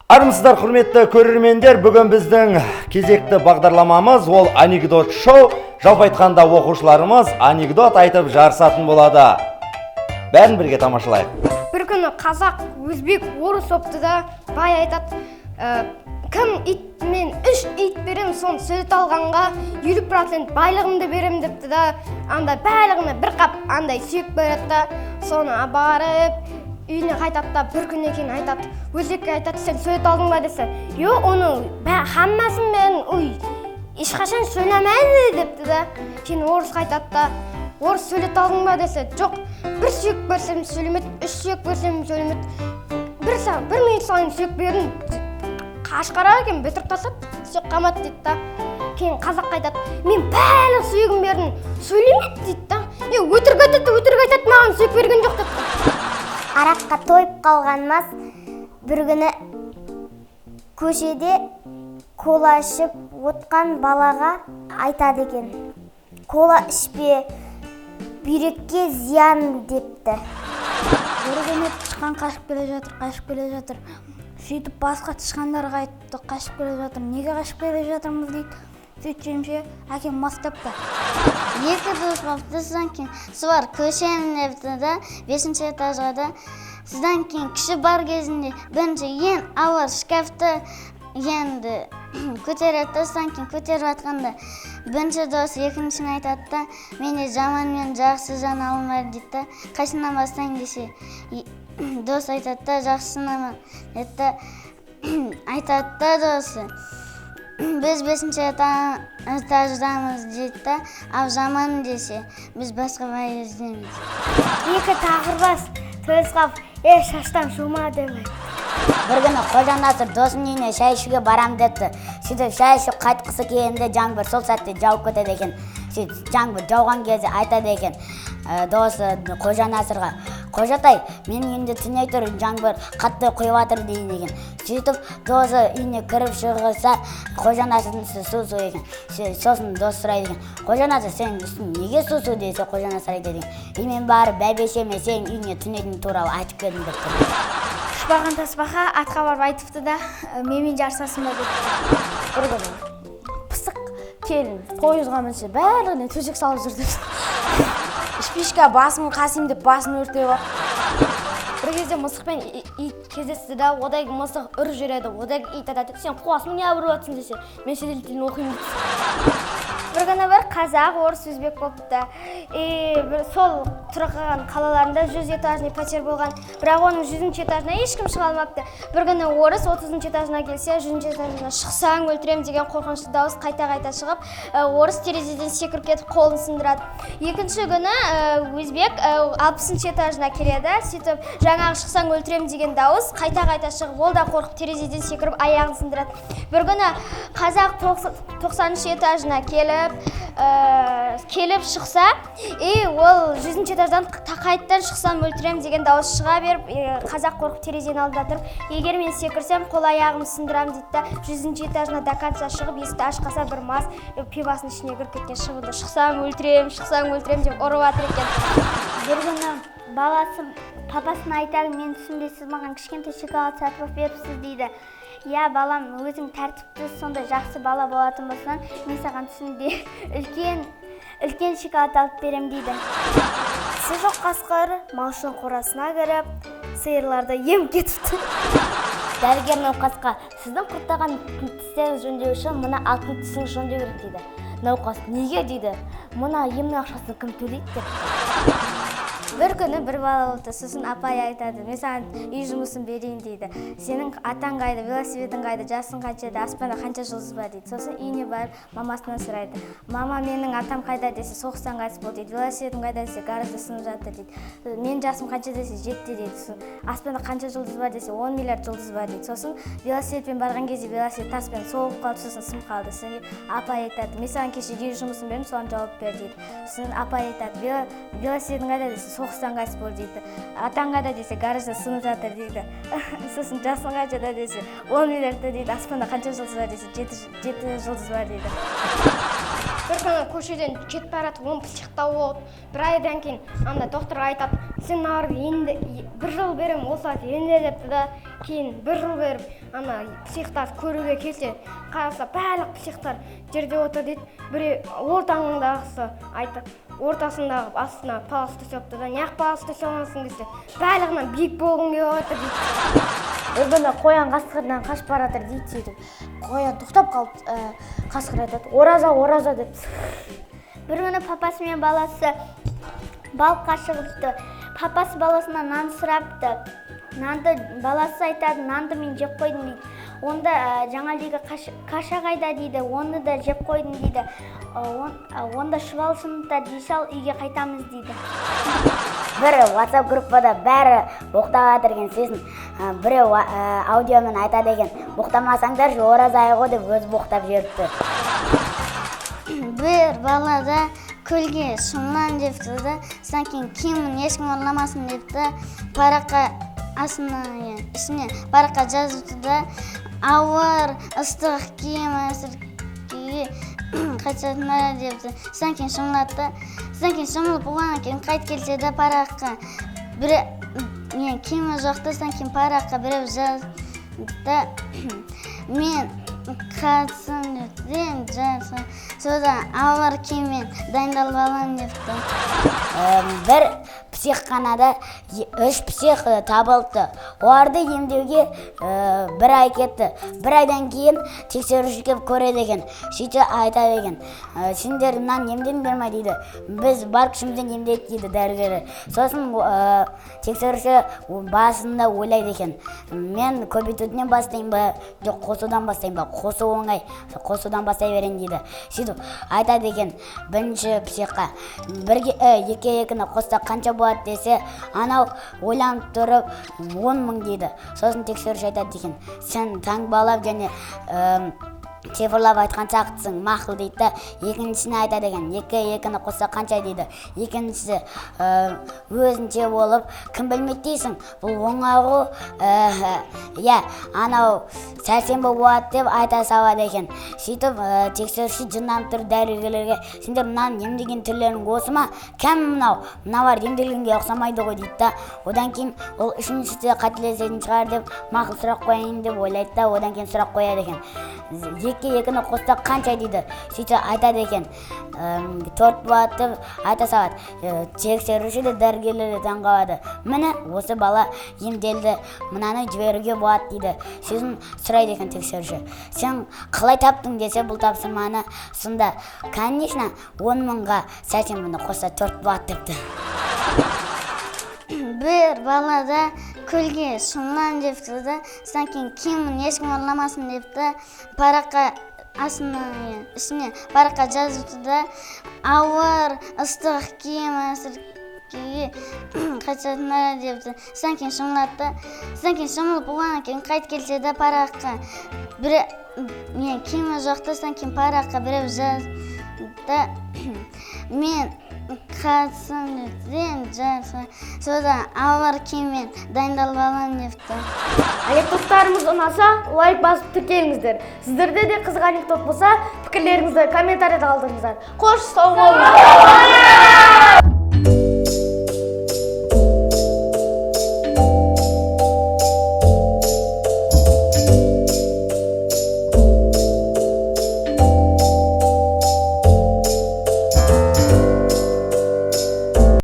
Армысыздар, құрметті көрермендер! Бүгін біздің кезекті бағдарламамыз ол анекдот шоу. Жалпы айтқанда, оқушыларымыз анекдот айтып жарысатын болады. Бәрін бірге тамашалайық. Бір күні қазақ, өзбек, орыс бопты да, бай айтады: «Кім ит, мен үш ит беремін, соны сөйлете алғанға 50% байлығымды беремін», – депті да. Анда барлығына бір қап андай сүйек береді да, соны барып үйіне қайтады да, бір күннен кейін айтады, өзбекке айтады: «Сен сөйлете алдың ба?» – десе, «Жоқ, оны хаммасын мен ой ешқашан сөйлемеді», – депті да. Кейін орысқа айтады да, орыс: «Сөйлете алдың ба?» – десе, «Жоқ, бір сүйек берсем, сөйлемеді, үш сүйек берсем, сөйлемеді, бір сағат, бір минут сайын сүйек бердім, қашқара екен, бітіріп тастады, сүйек қалмады», – дейді да. Кейін қазаққа айтады: «Мен барлық сүйегін бердім, сөйлемеді», – дейді да. «Е, өтірік айтады, өтірік айтады, маған сүйек берген жоқ», – депті. Араққа тойып қалған мас бір күні көшеде кола ішіп отқан балаға айтады екен: «Кола ішпе, бүйрекке зиян», – депті. Бір күні тышқан қашып келе жатыр, қашып келе жатыр. Сөйтіп басқа тышқандарға айтыпты: «Қашып келе жатыр, неге қашып келе жатырмыз?» – дейді. Сөйтсемше, әкем мас депті. Екі дос болыпты. Содан кейін солар көшемін депті да, бесінші этажға да. Содан кейін күші бар кезінде бірінші ең ауыр шкафты енді көтереді да. Содан кейін көтеріп жатқанда бірінші дос екіншісіне айтады да: «Менде жаман мен жақсы жаңалығым бар», – дейді да. «Қайсынан бастайын?» – десе, дос айтады да: «Жақсысынан», – дейді да. Айтады да досы: «Біз бесінші этаждамыз», – дейді да. «Ал жаман?» – десе, «Біз басқа подъездеміз». Екі тақырбас төс қап: «Е, шаштан жума», – деп айтты. Бір күні Қожа Насыр досының үйіне шай ішуге барам депті. Сөйтіп шай ішіп қайтқысы келгенде, жаңбыр сол сәтте жауып кетеді екен. Сөйтіп жаңбыр жауған кезде айтады екен досы Қожа Насырға: «Қожатай, менің үйімде түней тұр, жаңбыр қатты құйып жатыр», – дейді екен. Сөйтіп досы үйіне кіріп шығса, Қожа Насырдың үсті су су екен. Сосын дос сұрайды екен: «Қожа Насыр, сенің үстің неге су су?» – десе, Қожа Насыр айтады екен: «И, мен барып бәйбішеме сенің үйіңе түнейтін туралы айтып келдім», – деп. Ұшпаған тасбақа атқа барып айтыпты да: «Менімен жарысасың ба?» – деп. Бір күні пысық келін пойызға мінсе, барлығына төсек салып жүр деп. Спичка басым қасим деп басын өртеп алып. Бір кезде мысық пен ит кездесті да, одан кейін мысық үріп жібереді. Одан кейін ит айтады: «Сен қуасың, не ұрып жатрсың?» – десе, «Мен шетел тілін оқимын», – дейді. Бір күні бір қазақ, орыс, өзбек болыпты. И бір сол тұрған қалаларында 100 этажный пәтер болған, бірақ оның 100-ші этажына ешкім шыға алмапты. Бір күні орыс 30-шы этажына келсе, 100-ші этажына «Шықсаң, өлтіремін» деген қорқынышты дауыс қайта қайта шығып, орыс терезеден секіріп кетіп, қолын сындырады. Екінші күні өзбек 60-шы этажына келеді. Сөйтіп жаңағы «Шықсаң, өлтіремін» деген дауыс қайта қайта шығып, ол да қорқып, терезеден секіріп, аяғын сындырады. Бір күні қазақ 90-шы этажына келіп, келіп шықса, и ол 100-ші этаждан қайтадан «Шықсам, өлтіремін» деген дауыс шыға беріп, қазақ қорқып, терезенің алдында тұрып: «Егер мен секірсем, қол аяғымды сындырамын», – дейді да, 100-ші этажына до конца шығып, есікті ашқаса, бір мас пивасының ішіне кіріп кеткен шыбынды «Шықсаң, өлтіремін, шықсаң, өлтіремін» деп ұрып жатыр екен. Бір күні баласы папасына айтады: «Мен түсімде сіз маған кішкентай шоколад сатып алып беріпсіз», – дейді. «Иә, балам, өзің тәртіпті, сондай жақсы бала болатын болсаң, мен саған түсімде үлкен үлкен шоколад алып беремін», – дейді. Тісі жоқ қасқыр малшының қорасына кіріп, сиырларды еміп кетіпті. Дәрігер науқасқа: «Сіздің құрттаған тістеріңізді жөндеу үшін мына алтын тісіңізді жөндеу керек», – дейді. Науқас: «Неге?» – дейді. «Мына емнің ақшасын кім төлейді?» – деп. Бір күні бір бала болыпты. Сосын апай айтады: «Мен саған үй жұмысын берейін», – дейді. «Сенің атаң қайда, велосипедің қайда, жасың қаншада, аспанда қанша жұлдыз бар?» – дейді. Сосын үйіне барып, мамасынан сұрайды: «Мама, менің атам қайда?» – десе, «Соғыстан қайтыс болды», – дейді. «Велосипедім қайда?» – десе, «Гаражда сынып жатыр», – дейді. «Менің жасым қанша?» – десе, «Жетіде», – дейді. Сосын «Аспанда қанша жұлдыз бар?» – десе, «10 миллиард жұлдыз бар», – дейді. Сосын велосипедпен барған кезде велосипед таспен соғып қалды, сосын сынып қалды. Сосын кейін апай айтады: «Мен саған кеше үй жұмысын бердім, соған жауап бер», – дейді. Сосын апай айтады: «Велосипедің қайда?» – десе, «Соғыстан қайтыс болды», – дейді. «Атаң қайда?» – десе, «Гаражда сынып жатыр», – дейді. Сосын «Жасың қаншада?» – десе, «10 миллиардта», – дейді. «Аспанда қанша жұлдыз бар?» – десе, «Жеті жұлдыз бар», – дейді. Бір күні көшеден кетіп бара жатып, оны психтау болды. Бір айдан кейін анда докторға айтады: «Сен ауырып енді бір жыл беремін, ол сағат емде», – депті да. Кейін бір жыл беріп, ана психтар көруге келсе, қараса, барлық психтар жерде отыр дейді. Біреу ортаңдағысы айтып, ортасындағы астына палас төсепті да, неғып палас төсеп аласың десе, барлығынан биік болғым келіп отыр дейді. Бір күні қоян қасқырдан қашып бара жатыр дейді. Сөйтіп қоян тоқтап қалып, қасқыр айтады: «Ораза, ораза», — деп. Бір күні папасы мен баласы балыққа шығыпты. Папасы баласынан нан сұрапты. Нанды баласы айтады: «Нанды мен жеп қойдым», — дейді. «Онда жаңағыдегі каша қайда?» — дейді. «Оны да жеп қойдым», — дейді. «Онда шұбал жей сал, үйге қайтамыз», — дейді. Бір WhatsApp группада бәрі боқтап жатыр екен. Сосын біреу аудиомен айтады екен: «Боқтамасаңдаршы, ораза айы ғой», — деп өзі боқтап жіберіпті. Бір балада көлге шомыламын депті да, содан кейін киімін ешкім ұрламасын депті, параққа астына, ішіне параққа жазыпты да, ауыр ыстық киім әзірге қайтсатындар депті. Содан кейін шомылады да, содан кейін шомылып болғаннан кейін қайтып келсе де, параққа бір не киімі жоқ та. Содан кейін параққа біреу жазды да, мен қатысым депті енді жарысқа, содан ауыр киіммен дайындалып аламын депті. Бір психханада үш псих табылыпты. Оларды емдеуге бір ай кетті. Бір айдан кейін тексеруші келіп көреді екен. Сөйтсе, айтады екен: «Сендер мынаны емдедіңдер ма?» — дейді. «Біз бар күшімізбен емдедік», — дейді дәрігерлер. Сосын тексеруші басында ойлайды екен: «Мен көбейтуден бастайын ба, жоқ қосудан бастайын ба? Қосу оңай, қосудан бастай берейін», — дейді. Сөйтіп айтады екен бірінші психқа: «Бірге екіге екіні қоссақ, қанша болады?» — десе, анау ойланып тұрып: «10 000», — дейді. Сосын тексеруші айтады екен: «Сен таңбалап және цифрлап айтқан сияқтысың, мақұл», — дейді да, екіншісіне айтады екен: «Екі екіні қоссақ, қанша?» — дейді. Екіншісі өзінше болып: «Кім білмейді дейсің, бұл оңай ғой, иә, анау сәрсенбі болады», — деп айта салады екен. Сөйтіп тексеруші жынданып тұрып дәрігерлерге: «Сендер мынаның емдеген түрлерің осы ма? Кім мынау? Мыналар емделгенге ұқсамайды ғой», — дейді да. Одан кейін ол үшіншісі де қателесетін шығар деп, мақұл, сұрақ қояйын деп ойлайды да, одан кейін сұрақ қояды екен: «Екіге екіні қоссақ, қанша?» — дейді. Сөйтсе, айтады екен: «4 болады», — деп айта салады. Тексеруші де, дәрігерлер де таңқалады. «Міне, осы бала емделді, мынаны жіберуге болады», — дейді. Сосын сұрайды екен тексеруші: «Сен қалай таптың?» — десе бұл тапсырманы, сонда: «Конечно, 10 000-ға сәрсенбіні қосса, 4 болады», — депті. Бір балада көлге шомыламын депті да, содан кейін киімін ешкім ұрламасын депті, параққа астына, ішіне параққа жазыпты да, ауыр ыстық киім әзірге қайтсатындар депті. Содан кейін шомылады да, содан кейін шомылып болғаннан кейін қайтып келсе де, параққа бір не киімі жоқ та. Содан кейін параққа біреу жазды да, мен қатысым депті енді жарысқа, содан ауыр киіммен дайындалып аламын депті. Анекдоттарымыз ұнаса, лайк басып тіркеліңіздер. Сіздерде де қызық анекдот болса, пікірлеріңізді комментарийда қалдырыңыздар. Қош, сау болыңыздар.